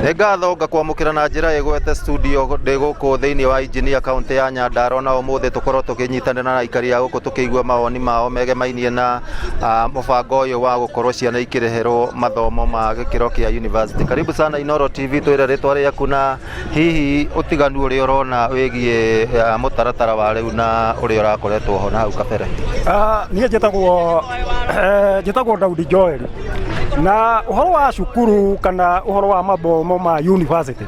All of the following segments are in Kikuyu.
Nĩ ngatho ngakwamũkĩra na njĩra ĩgwete studio ndĩ gũkũ thĩinĩ wa Engineer kaunti ya Nyandarua, na ũmũthĩ tũkorwo tũkĩnyitanĩra na aikari a gũkũ tũkĩigua mawoni mao megemainie na mũbango ũyũ wa gũkorwo ciana ikĩrĩhĩrwo mathomo ma gĩkĩro kĩa university. Karibu sana Inooro TV, twĩre rĩtwa rĩaku na hihi ũtiganu ũrĩa ũrona wĩgiĩ mũtaratara wa rĩu na ũrĩa ũrakoretwo ho na hau kabere. Niĩ njĩtagwo Daudi Joel, na ũhoro wa cukuru kana ũhoro wa mathomo ma university,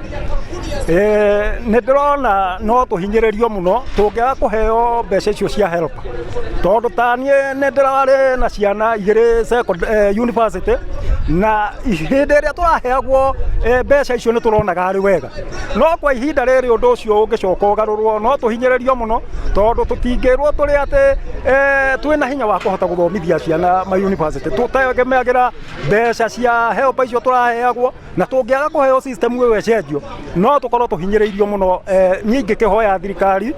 nĩ ndĩrona no tũhinyĩrĩrio mũno tũngĩaga kũheo mbeca icio cia HELB, tondũ ta niĩ nĩ ndĩrarĩ na ciana igĩrĩ university, na hĩndĩ ĩrĩa tũraheagwo mbeca icio nĩ tũronaga arĩ wega, no kwa ihinda rĩrĩ ũndũ ũcio ũngĩcoka ũgarũrwo no tũhinyĩrĩrio mũno, tondũ tũtingĩrwo tũrĩ atĩ twĩna hinya wa kũhota gũthomithia ciana ma university. Tũtegemeagĩra mbeca cia HELB icio tũraheagwo, na tũngĩaga kũheo system ĩyo ĩcenjio no tũkorwo tũhinyĩrĩirio mũno. Niĩ ingĩkĩhoya thirikari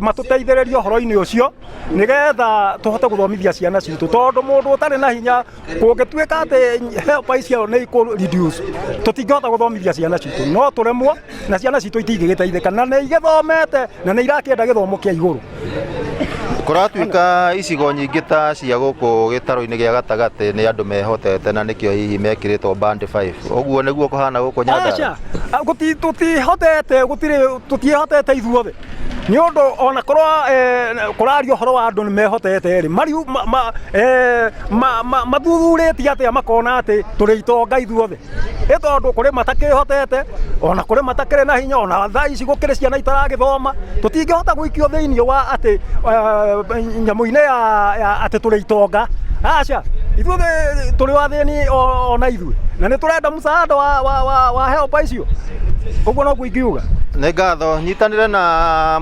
matũteithĩrĩrie ũhoro-inĩ ũcio nĩgetha tũhote gũthomithia ciana citũ, tondũ mũndũ ũtarĩ na hinya, kũngĩtuĩka atĩ HELB icio nĩ ikũ reduce, tũtingĩhota gũthomithia ciana citũ, no tũremwo na ciana citũ itingĩgĩteithĩka, na nĩ igĩthomete na nĩ irakĩenda gĩthomo kĩa igũrũ. Kũratuĩka icigo nyingĩ ta cia gũkũ gĩtarũ-inĩ gĩa gatagatĩ nĩ andũ mehotete, na nĩkĩo hihi mekĩrĩtwo band 5. Ũguo nĩguo kũhana gũkũ Nyandarua? Aca, tũtihotete, gũtirĩ, tũtiĩhotete ithuothe, nĩ ũndũ ona korwo kũraria ũhoro wa andũ nĩ mehotete rĩ, mathuthurĩtie atĩa makona atĩ tũrĩ itonga ithuothe? Ĩ tondũ kũrĩ matakĩhotete, ona kũrĩ matakĩrĩ na hinya, ona thaa ici gũkĩrĩ ciana itaragĩthoma. Tũtingĩhota gũikio thĩinĩ wa atĩ nyamũ-inĩ ya atĩ tũrĩ itonga. Aca, ithuothe tũrĩ athĩni ona ithuĩ, na nĩ tũrenda msaada wa HELB icio. Ũguo noguo ingiuga. Nĩ ngatho. Nyitanĩre na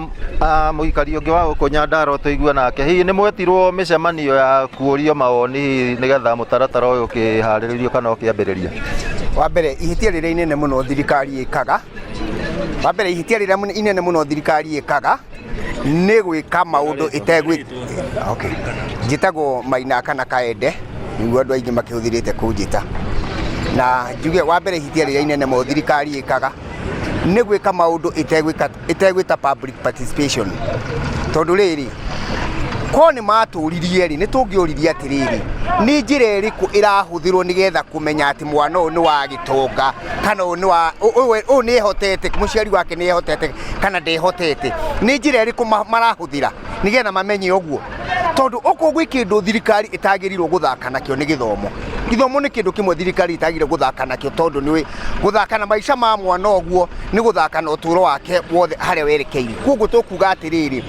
mũikari ũngĩ wa gũkũ Nyandarua tũigue nake. Hihi nĩ mwetirwo mĩcemanio ya kuũrio mawoni hihi nĩgetha mũtaratara ũyũ ũkĩharĩrĩrio kana ũkĩambĩrĩria? Wa mbere, ihĩtia rĩrĩa inene mũno thirikari ĩkaga, wa mbere, ihĩtia rĩrĩa inene mũno thirikari ĩkaga nĩ gwĩka maũndũ ĩtegwĩ. Okay. Njĩtagwo Maina kana Kaende, nĩguo andũ aingĩ makĩhũthĩrĩte kũnjĩta. Na njuge wa mbere, ihĩtia rĩrĩa inene mũno thirikari ĩkaga nĩ gwĩka maũndũ ĩtegwĩka ĩtegwĩta public participation, tondũ rĩrĩ ko nĩ matũririe rĩ, nĩ tũngĩũririe atĩrĩrĩ, nĩ njĩra ĩrĩkũ ĩrahũthĩrwo nĩgetha kũmenya atĩ mwana ũyũ nĩ wa gĩtonga kana ũyũ nĩ wa ũyũ nĩ ehotete, mũciari wake nĩ ehotete kana ndehotete? Nĩ njĩra ĩrĩkũ marahũthĩra nĩgetha mamenye ũguo? Tondũ okorwo gwĩ kĩndũ thirikari ĩtagĩrĩirwo gũthaka nakĩo nĩ gĩthomo. Gĩthomo nĩ kĩndũ kĩmwe thirikari ĩtagĩrĩirwo gũthaka nakĩo, tondũ nĩ gũthaka na maica ma mwana ũguo nĩ gũthaka na ũtũũro wake wothe harĩa werekeire. Koguo tũkuga atĩrĩrĩ,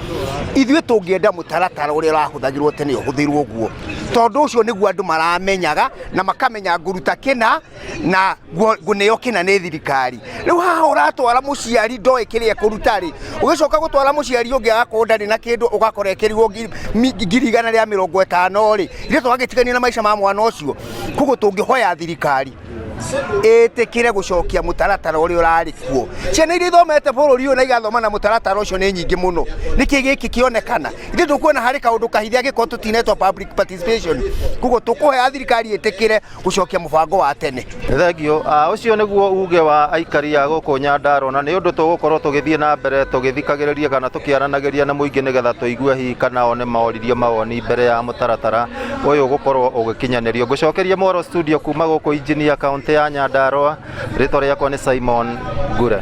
ithuĩ tũngĩenda mũtaratara ũrĩa ũrahũthagĩrwo tene ũhũthĩrwo ũguo, tondũ ũcio nĩguo andũ maramenyaga na makamenya ngũruta kĩna na ngũneo kĩna nĩ thirikari. Rĩu haha ũratwara mũciari ndoĩ kĩrĩa ekũruta rĩ, ũgĩcoka gũtwara mũciari ũngĩ agakorwo ndarĩ na kĩndũ, ũgakora ekĩrirwo 150,000 rĩ, ithuĩ tũgagĩtigania na maica ma mwana ũcio. Koguo tũngĩhoya thirikari ĩtĩkĩre gũcokia mũtaratara ũrĩa ũrarĩ kuo. Ciana iria ithomete bũrũri ũyũ na igathoma na mũtaratara ũcio nĩ nyingĩ mũno. Nĩkĩ gĩkĩ kĩonekana? Ithuĩ tũkuona harĩ kaũndũ kahithe angĩkorwo tũtinetwo public participation. Koguo tũkũhoya thirikari ĩtĩkĩre gũcokia mũbango wa tene. Thengiũ. Ũcio nĩguo uge wa aikari a gũkũ Nyandarua, na nĩ ũndũ tũgũkorwo tũgĩthiĩ na mbere tũgĩthikagĩrĩria kana tũkĩaranagĩria na mũingĩ nĩgetha tũigue hihi kana o nĩ moririo mawoni mbere ya mũtaratara ũyũ gũkorwo ũgĩkinyanĩrio. Ngũcokeria mwaro studio kuma gũkũ Engineer, kaũntĩ ya Nyandarua. Rĩtwa rĩakwa nĩ Simon Ngure.